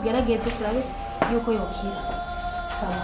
Tugerageze turabe yuko yokira. Sawa.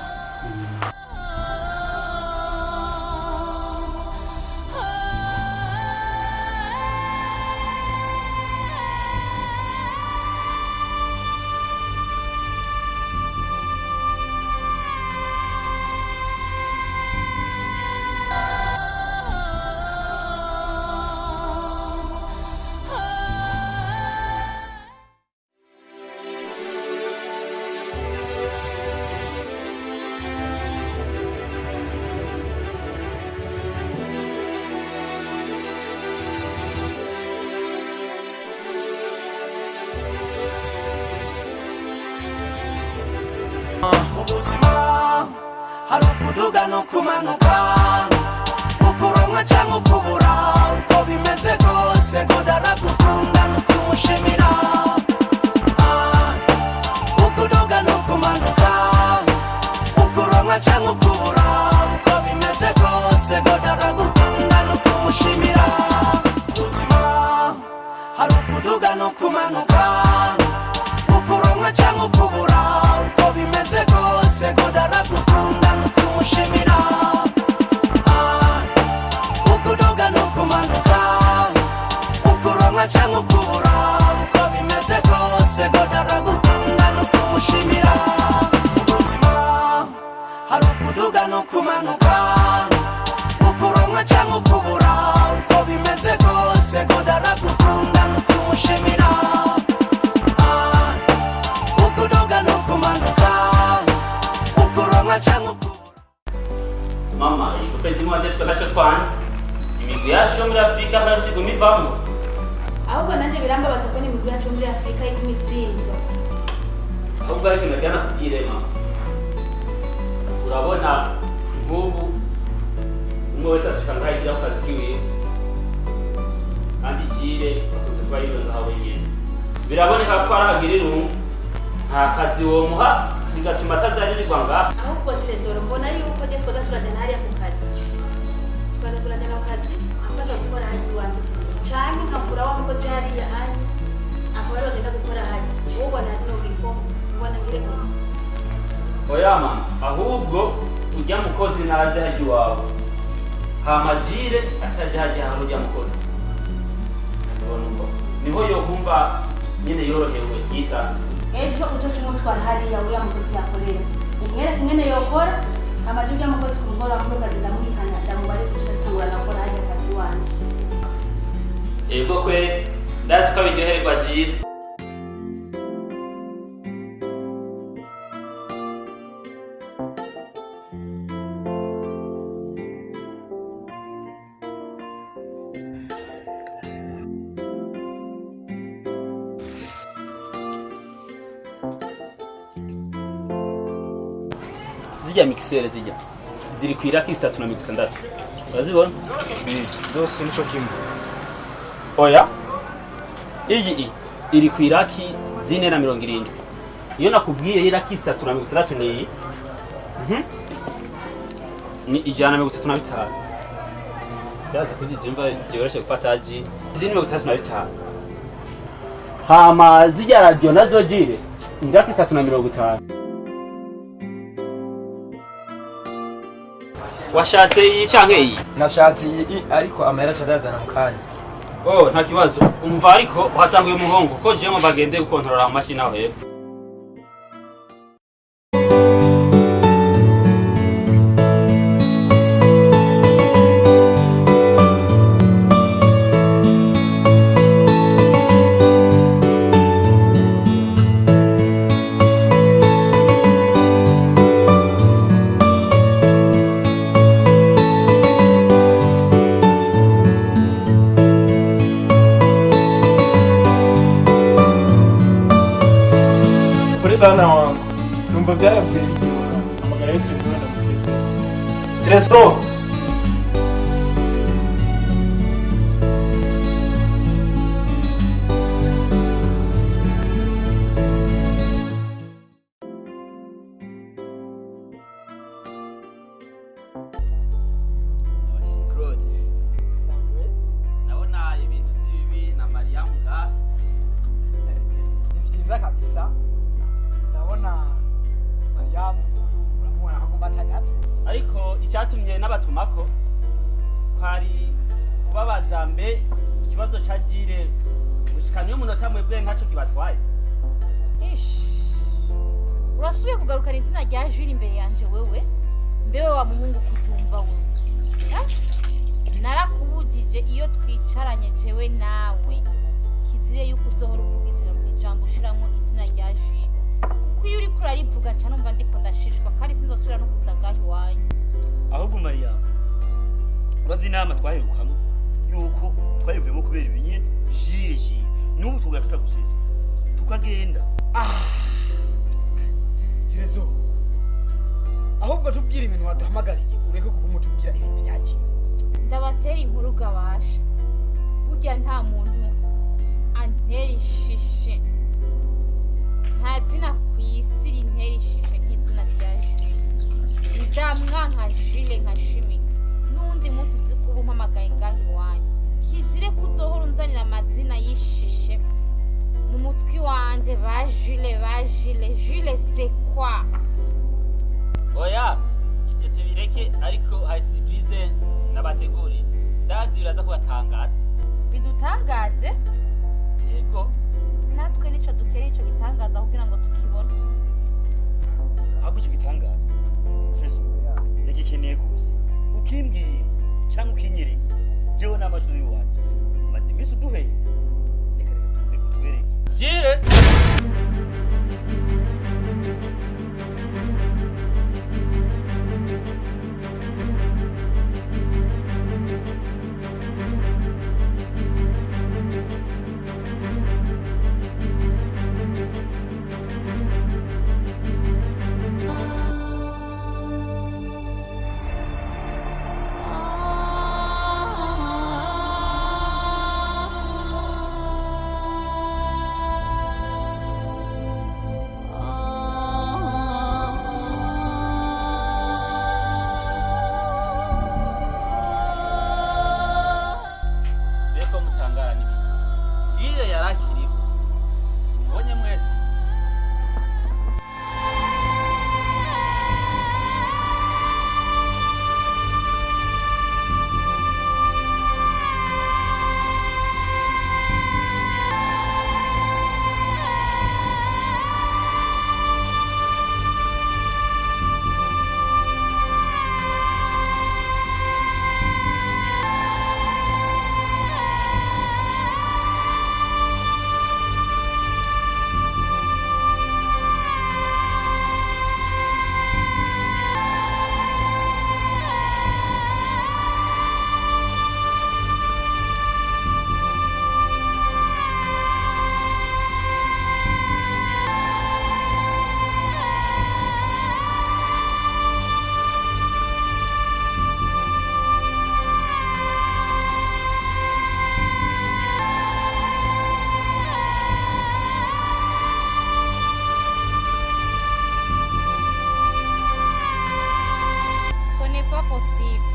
Mu buzima hari ukuduga no kumanuka, ukuronka cyangwa ukubura. Uko bimeze kose, God aragukunda no kumushimira. Ah, ukuduga no kumanuka, ukuronka cyangwa ukubura, uko bimeze kose, God aragukunda no kumushimira. Ubuzima hari ukuduga no kumanuka, ukuronka cyangwa ukubura, uko bimeze kose, God aragukunda no kumushimira. Ah, ukuduga no kumanuka, ukuronka cyangwa ukubura, uko bimeze kose, God aragukunda no kumushimira. Ubuzima hari ukuduga no kumanuka, ukuronka cyangwa ukubura, uko bimeze kose, God aragukunda no kumushimira. Ah, ukuduga no kumanuka, ukuronka cyangwa ukubura. Mama, iyi coupe du monde twe ntacyo twanze. Imigwi yacu yo muri Afurika hasi iguma ivamo. Ahubwo nanjye birambabaza ko n'imigwi yacu yo muri Afurika iguma itsindwa. Ahubwo ariko nagira nakubwire, mama, urabona nk'ubu umwe wese ashika ngaho ku kazi kiwiwe, kandi jire akunze kuba yiwe ngaho wenyene. Biraboneka ko arahagira irungu, nta kazi womuha, bigatuma atazaririrwa ngaho. Ahubwo Trezor, mbona yuko je twoza turajana hariya ku kazi, tukaza turajana ku kazi afasha gukora hajya iwanje, canke nkakura wa mukozi hariya anye akaba ariwe agenda gukora hajya. Wowe ubona nogira ko ubona ngire gute? Oya mama, ahubwo ujya mukozi naze hajya iwawe, hama jire acaja hajya hamwe ujya mukozi. Ndabona uko niho yokumva nyene yorohewe, yisanzuye. Ejo uzoca umutwara hariya uriya mukozi yakorera, umwereke ingene yokora amaje. Ujya mukozi ku mugoroba muri kazi, ndamwihana, ndamubare tuca gukora hajya akazi wanje. Ego kwe, ndazi ko abiryohererwa jire. Zijya mixeur zijya ziri ku iraki 360, urazibona? Zose nico kimwe? Oya, iyi iri ku iraki 470. Iyo nakubwiye y'iraki 360 ni iyi. Ni 135. Byaza kuzizumva byoroshye gufata ji izi ni 65. Hama zijya radiyo nazo jire ni iraki 350. Washatse iyi canke iyi? Nashatse iyi, ariko amahera aca mu kanya. Oh, nta kibazo. Umva, ariko uhasanga uyu muhungu ko jewe bagende gukontorora amashini aho hepfo. Pole sana wangu, numva byaravuye biryoha. Amagara yo Trezor ndamusezera. Trezor! Claude, ndabona ibintu si bibi na Mariamu ngaha. Ni vyiza kabisa. Icyatumye n'abatumako kwari kubabaza mbe ikibazo ca Jire gushika niyo munota mwebwe ntaco kibatwaye. Ish. Urasubiye kugarukana izina rya Jules imbere yanje wewe? Mbewe wa muhungu kutumva wewe. Eh? Narakubujije iyo twicaranye jewe nawe. Kizire yuko uzohora uvuga ijambo ushiramwo izina rya Jules. Kuko iyo uriko urarivuga nca numva ndiko ndashishwa kandi sinzosubira no kuza ngaho iwanyu. Ahubwo Mariya, urazi inama twaherukamo yuko twayivuyemo kubera ibinye jire jire, n'ubu tugara tutagusezera tukagenda. Terezo, ahubwo tubwire ibintu waduhamagariye, ureke kukumutubwira ibintu byagiye. Ndabatera inkuru gabasha. Burya nta muntu antera ishishe, nta zina ku isi rintera ishishe nk'izina rya Jule. Ndamwa nka Jule nka Shimika. N'uwundi munsi uzi kuba umpamagaye ngaho iwanyu, kizire ko uzohora unzanira amazina y'ishishe mu mutwi wanje, ba Jule, ba Jule. Jule c'est quoi? Oya, ivyo tubireke, ariko hari surprise nabateguriye, ndazi biraza kubatangaza. Bidutangaze? Yego. Natwe nico dukeneye, ico gitangaza, kugira ngo tukibone. Ahubwo icyo gitangaza, Trezo, ndagikeneye rwose, ukimbwira cyangwa ukinyereke jewe n'amashuri iwanjye maze iminsi uduhenda. Reka reka reka utwereke. Jire. Beko mutangara n'ibiki? Jire yarakiriho, mubonye mwese. Ce n'est pas possible.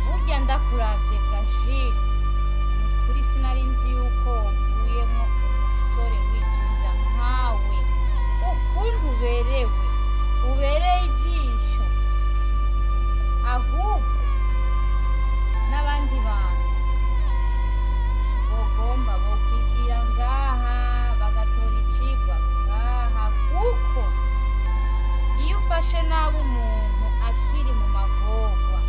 Burya ndakuravye Gajire, ni ukuri sinari nzi yuko wavuyemo umusore wijunja nkawe, ukuntu uberewe, ubereye ijisho. Ahubwo n'abandi bantu bogomba bokwigira ngaha bagatora icigwa ngaha, kuko iyo ufashe nabi umuntu akiri mu magorwa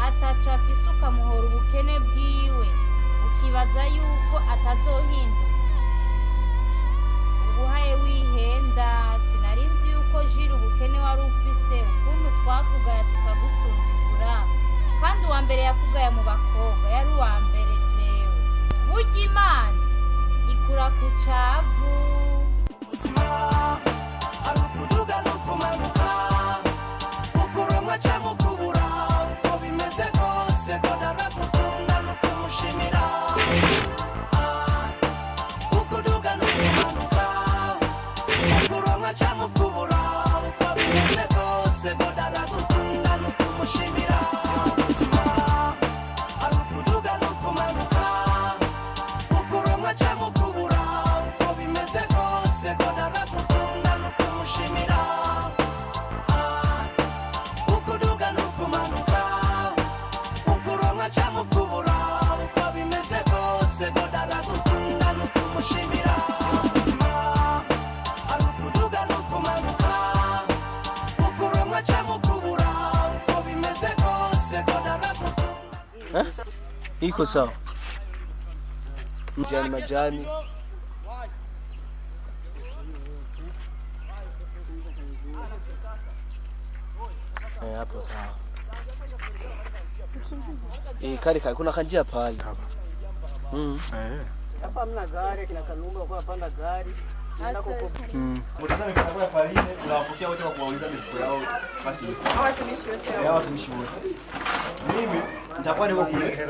ataca afise, ukamuhora ubukene bwiwe, ukibaza yuko atazohinduka, ubuhaye wihenda. Sinari nzi yuko Jire ubukene wari ufise, ukuntu twakugaya tukagusuzugura, kandi uwa mbere yakugaya mu bakobwa yari uwa mbere jewe. Burya Imana ikura ku cavu. Ubuzima ari ukuduga no kumanuka, ukuronka cyangwa ukubura, uko bimeze kose ko naragukunda no kumushimira. Ah, ukuduga no kumanuka, ukuronka cyangwa ukubura, uko bimeze kose ko naragukunda no kumushimira. Ubuzima ari ukuduga no kumanuka, ukuronka cyangwa ukubura, uko bimeze kose ko naragukunda no kumushimira. Ah, ukuduga Eh? Iko sawa. Majani majani. Eh, hapo sawa. Eh, kale kuna kanjia pale. Hapa hamna gari, kina Kalunga kwa panda gari. Naenda kuko Mtazame mifuko ya farini, unawapokea wote kwa kuwauliza mifuko yao basi. Watumishi wote. Hao watumishi wote. Mimi nitakuwa niko kule.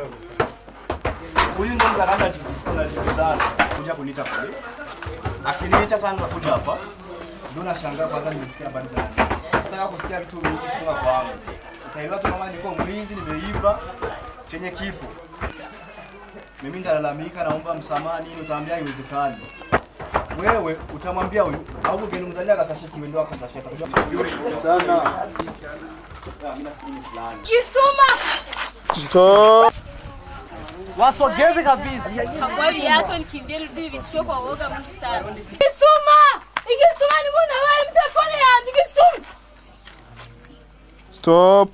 Huyu ndio mtakanda tunazikizana kuja kuniita kule. Akiniita sana nakuja hapa. Ndio nashangaa kwanza nimesikia habari za nani. Nataka kusikia vitu vingi kutoka kwangu. Utaelewa tu kama nilikuwa mwizi, nimeiba chenye kipo. Mimi nitalalamika, naomba msamaha nini, utaambia haiwezekani. Wewe utamwambia huyu au ugeni mzalia akasashikiwe ndio akasashika. Sana. Mimi nafikiri ni fulani. Kisuma. Stop. Wasogeze kabisa. Chagua viatu nikimbie nirudi vichukue kwa uoga mwingi sana. Kisuma! Igisuma ni muna wali mtelefone yanjye igisuma. Stop.